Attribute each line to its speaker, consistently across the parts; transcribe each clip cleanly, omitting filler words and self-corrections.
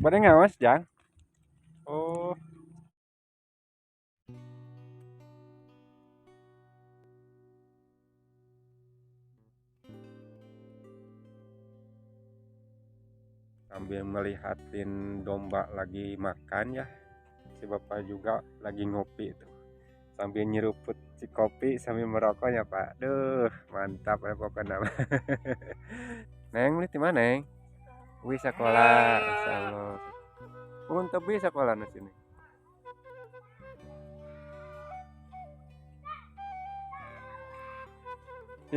Speaker 1: Bade ngawas, Jang? Oh. Sambil melihatin domba lagi makan ya, si bapak juga lagi ngopi tuh. Sambil nyeruput si kopi sambil merokoknya, Pak. Duh, mantap ya pokoknya. Neng, beli di mana, Neng? Wih, sekolah, insyaallah. Untuk bisa sekolah di sini.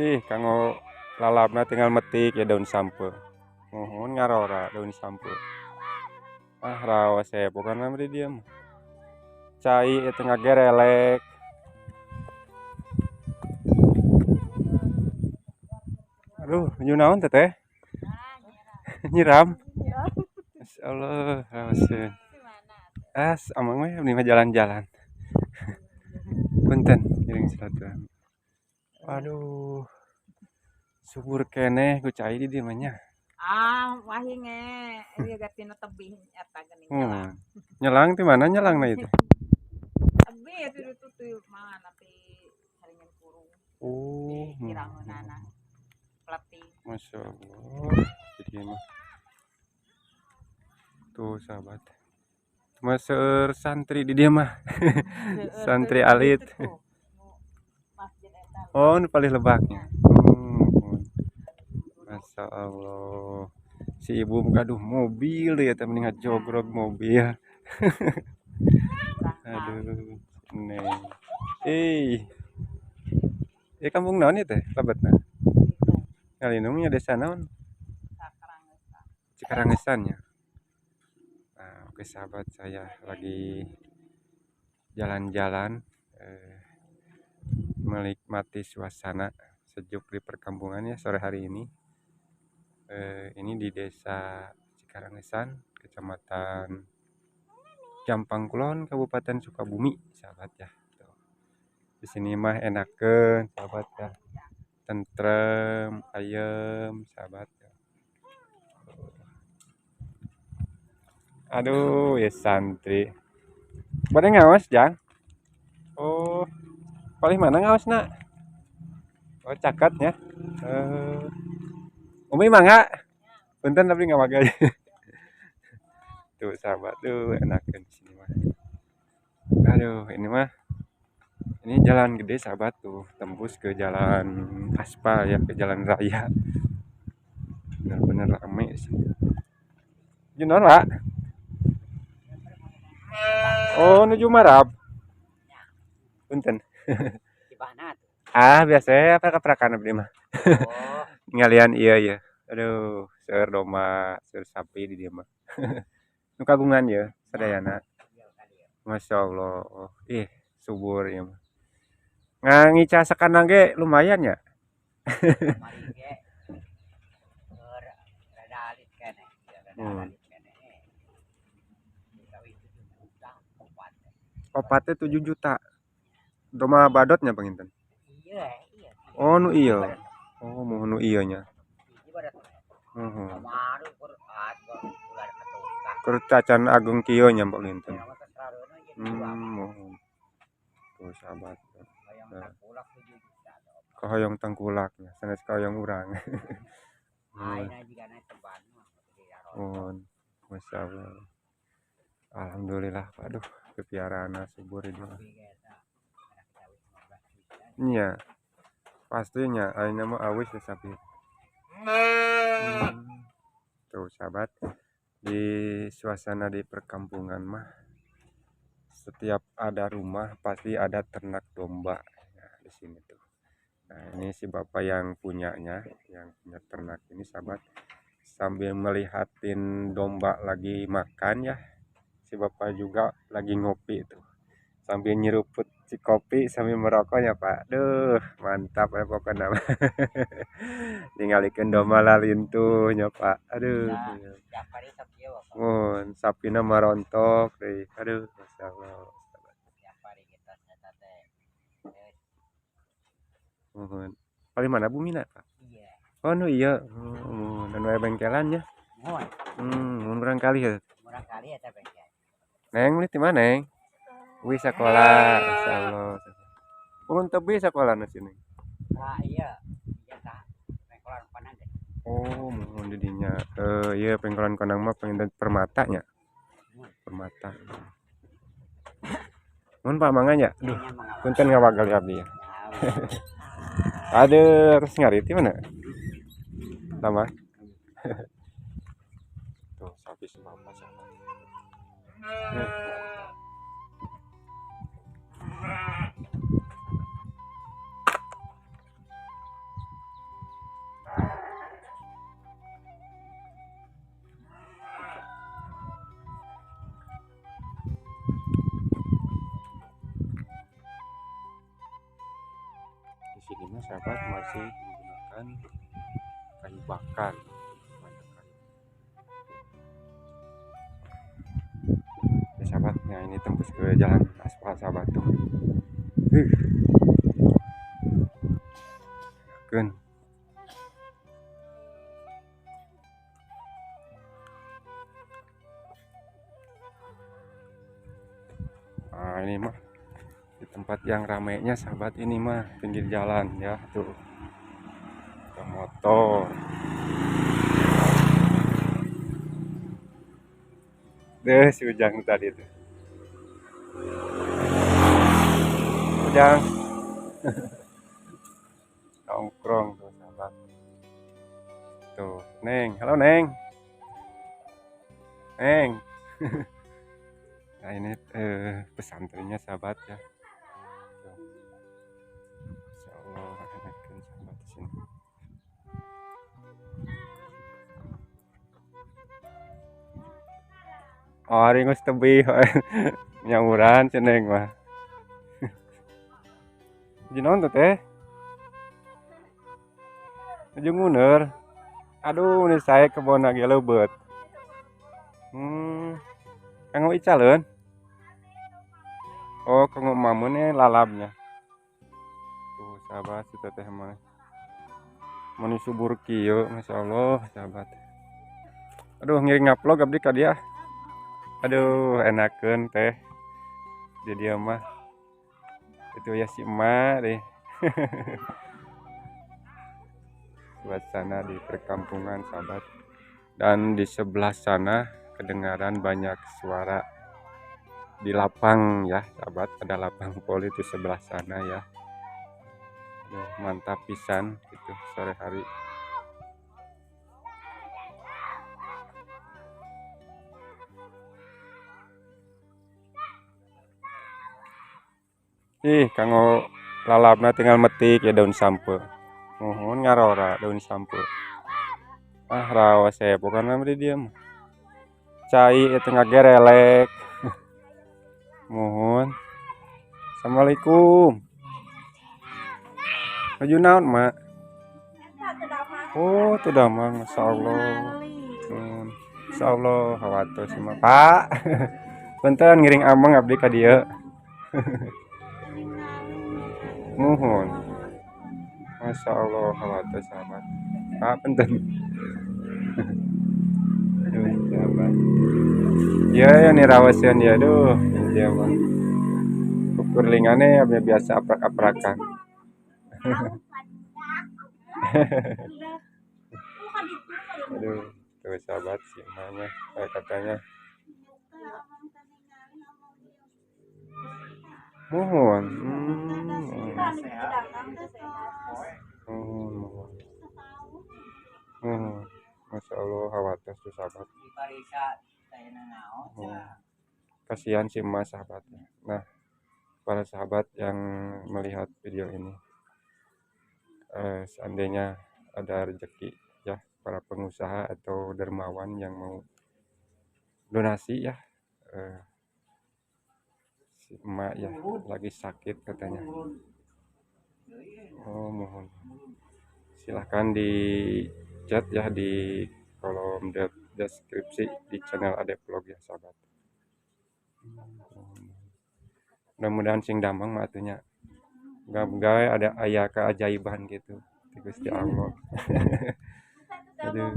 Speaker 1: Ih, kanggo lalapna tinggal metik ya daun sampe. Mohon ngarora daun sampe. Ah, rawas saya bukan nama dia mah. Cai itu ngagerelek. Aduh, nuju naon teteh? Nyiram. Masyaallah, rawaseun. As, amang mah abdi mah jalan-jalan. Punten, ngiring silaturahmi. Aduh. Subur keneh ku cai di dieu mah nya.
Speaker 2: Ah, wahing ieu tina tebih eta geuning nyelang.
Speaker 1: Nyelang ti mana nyelangna ieu teh?
Speaker 2: Tebih atuh ditu teh mana ti saringan kurung.
Speaker 1: Oh,
Speaker 2: kirangeunana. Peletih.
Speaker 1: Masya Allah. Jadi mah. Tuh sahabat. Cuma seueur santri di dieu mah. Santri alit. Oh, nu palih lebaknya. Masya Allah. Si ibu gaduh mobil ya, teh mending ngajogrog mobil. Aduh, neng. Ya kampung naon ieu teh lebetna? Ngalinungnya desa naon? Cikarangesan ya. Nah, oke sahabat, saya lagi jalan-jalan menikmati suasana sejuk di perkampungan ya sore hari ini. Ini di desa Cikarangesan, Kecamatan Jampang Kulon, Kabupaten Sukabumi, sahabat ya. Tuh. Di sini mah enakeun, sahabat ya. Tentrem, ayem, sahabat ya. Aduh, ya santri. Bade ngawas, Jang? Oh, paling mana ngawas, nak? Oh, cakatnya. Umi mangga. Punten tapi nggak pakai. Tuh sahabat tuh enakan di sini mah. Aduh, ini mah ini jalan gede sahabat tuh, tembus ke jalan aspal ya, ke jalan raya. Benar-benar rame di sini. Junon, Pak. Oh, nuju marab. Punten.
Speaker 3: Di mana tuh?
Speaker 1: Ah, biasa apa keprakan abdi mah.
Speaker 3: Oh.
Speaker 1: Ngalian iya ya. Aduh, seueur domba, seueur sapi di dieu mah. Nu kagungan ya sadayana. Masya Allah. Oh, ih, subur ieu mah. Ngangica sakandang ge lumayan ya.
Speaker 3: Kamari ge keur rada alit keneh, rada alit keneh. Dikawin 7 juta, opat.
Speaker 1: Opatnya 7 juta. Domba badotnya panginten.
Speaker 3: Iya, iya.
Speaker 1: Oh, nu iya. Oh, mau nu iya nya. Heeh. Keur cacan agung kieu nya mbok nginten. Mohon. Tuh sahabat. Nah. Kahoyong tangkulaknya, sanes kahoyong urang. Mohon. Masya Allah. Alhamdulillah, aduh, kepiaraan subur ini mah. Iya. Pastinya ayeuna mah awis ya sapi. Tuh sahabat, di suasana di perkampungan mah setiap ada rumah pasti ada ternak domba. Nah, di sini tuh. Nah, ini si bapak yang punyanya, yang punya ternak ini sahabat, sambil melihatin domba lagi makan ya. Si bapak juga lagi ngopi tuh. Sambil nyeruput si kopi sambil merokoknya, Pak. Duh, mantap ya pokoknya. Ningalikeun domba lalintuhnya, Pak. Aduh. Mun sapina marontok deui. Aduh, masyaallah. Mohon. Paling mana bumina, Pak?
Speaker 3: Iya.
Speaker 1: Oh, nu iya. Oh, anu aya bengkelan nya.
Speaker 3: Mohon.
Speaker 1: Mun barangkali ya.
Speaker 3: Murang kali eta bengkel.
Speaker 1: Neng, meuli ti mana, Neng? Wih, sekolah, insyaallah. Pungun tebi sekolah na sini.
Speaker 3: Ah iya, iya tah. Pengkolan panang teh.
Speaker 1: Oh, mohon didinya. Iya pengkolan konang mah pengen permatanya. Permata. Mohon Pak mangga nya. Duh, punten ngawagal ya abdi ya. Aduh, harus ngarit di mana? Lama. Tuh, sapi semua sahabat. Nih, mantap. Di sini mah sahabat masih menggunakan kayu bakar. Banyak kayu. Ya, sahabat, nah ini tembus ke jalan aspal sahabat tuh. Keun. Nah, ini mah di tempat yang ramainya sahabat, ini mah pinggir jalan ya tuh. Ada motor. Deh si Ujang tadi tuh. Ujang. Nongkrong tuh sahabat. Tuh, Neng. Halo Neng. Neng. Nah ini pesantrennya sahabat ya. Tuh. Insya Allah enakan sahabat di sini. Oh, hari geus tebih nyauran si Neng mah. Jeung naon tuh teh? Jeung nguneur. Aduh, ini saya kebon lagi leubet. Kanggo icaleun? Oh, kanggo mamun lalabnya. Tuh, sahabat si teteh mah. Meni subur kieu, masyaallah, sahabat. Aduh, ngiring ngupload abdi ka dia. Aduh, enakeun teh. Di dia mah. Itu ya si emak deh. Suasana di perkampungan sahabat. Dan di sebelah sana kedengaran banyak suara di lapang ya sahabat, ada lapang voli di sebelah sana ya. Aduh, mantap pisan gitu sore hari. Ih, kanggo lalapna tinggal metik ya daun sampe. Muhun ngarora daun sampe. Ah, rawas saya pokoknya mah di dieu mah. Cai itu ngagerelek. Muhun. Assalamualaikum. Nuju naon, Mak? Oh, teu damang, masyaallah. Insyaallah hawatos mah, Pak. Punten ngiring ameng abdi ka dieu. Muhun. Masya Allah, hawatos sahabat. Pak, punten. Aduh, sahabat. Ya, ya nih rawaseun ya, aduh, dia mah. Kukurlingane abdi biasa aprak-aprakan. Aduh, tuh sahabat si emaknya, katanya. Mohon. Mohon. Mohon. Masya Allah, khawatir tuh sahabat. Kasihan si emak sahabatnya. Nah, para sahabat yang melihat video ini, seandainya ada rezeki ya, para pengusaha atau dermawan yang mau donasi ya, si emak ya lagi sakit katanya. Oh, mohon silahkan di chat ya di kolom deskripsi di channel Ade Vlog ya sahabat. Mudah-mudahan sing damang mah atunya. Gawe ada aya keajaiban gitu di Gusti Allah. Aduh.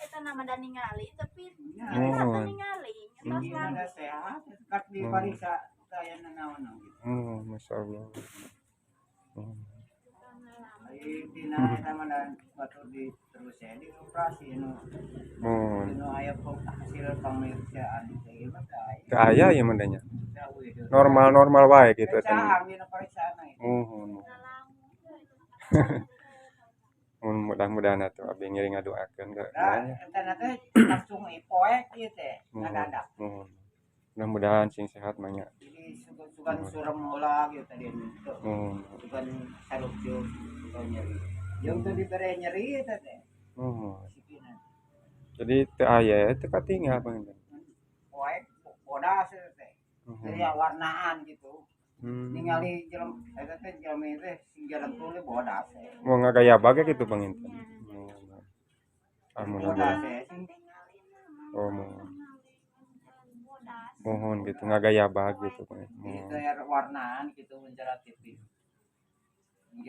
Speaker 2: Eta nama da ningali tapi
Speaker 1: Mohon.
Speaker 3: Ada sehat kat dipariksa teu aya nanaon gitu.
Speaker 1: Masya Allah.
Speaker 3: Ai dina eta mah batur di terus ya di operasi nu. Nu aya hasil pemeriksaan teh ieu mah teu aya.
Speaker 1: Teu aya ieu mah nya. Normal-normal wae gitu teh. Muhun. Mudah-mudahan atuh abdi ngiring ngadoakeun ka.
Speaker 3: Nah, eta teh langsung poek ieu teh ngadadak.
Speaker 1: Muhun. Mudah-mudahan sing sehat mah nya.
Speaker 3: Jadi sugan surem heula gitu tadi itu. Sugan sarupjuk sugan nyeri. Jeung teu dibere nyeri eta teh.
Speaker 1: Muhun. Jadi teu aya teu katinggal panginten.
Speaker 3: Poek bodas eta teh. Jadi warnaan gitu. Ningali jelem eta teh jelema teh sing jalan tuluy bodas.
Speaker 1: Mau ngagaya baga gitu panginten. Ah
Speaker 3: mudah.
Speaker 1: Oh mohon gitu ngagaya bag gitu
Speaker 3: mohon. Jadi warnaan gitu menjerat TV.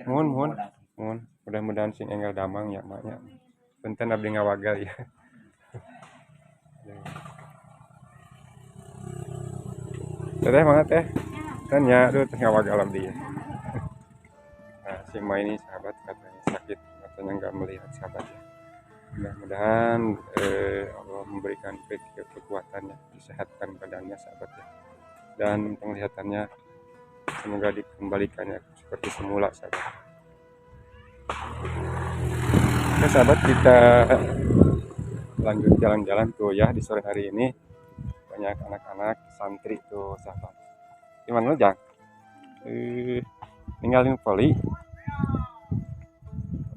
Speaker 1: Mohon mohon. Mohon mudah-mudahan sing enggal damang ya maknya. Punten abdi ngawagal ya. Teteh mangga teh. Kan ya aduh teh ngawagal abdi ya. Nah, si Ma ini sahabat katanya sakit, matanya nggak melihat sahabat ya. Mudah-mudahan Allah memberikan kekuatannya, disehatkan badannya sahabat ya. Dan penglihatannya semoga dikembalikannya seperti semula sahabat. Oke sahabat, kita lanjut jalan-jalan tuh ya di sore hari ini. Banyak anak-anak santri tuh sahabat. Gimana lu, Jang? Ninggalin voli.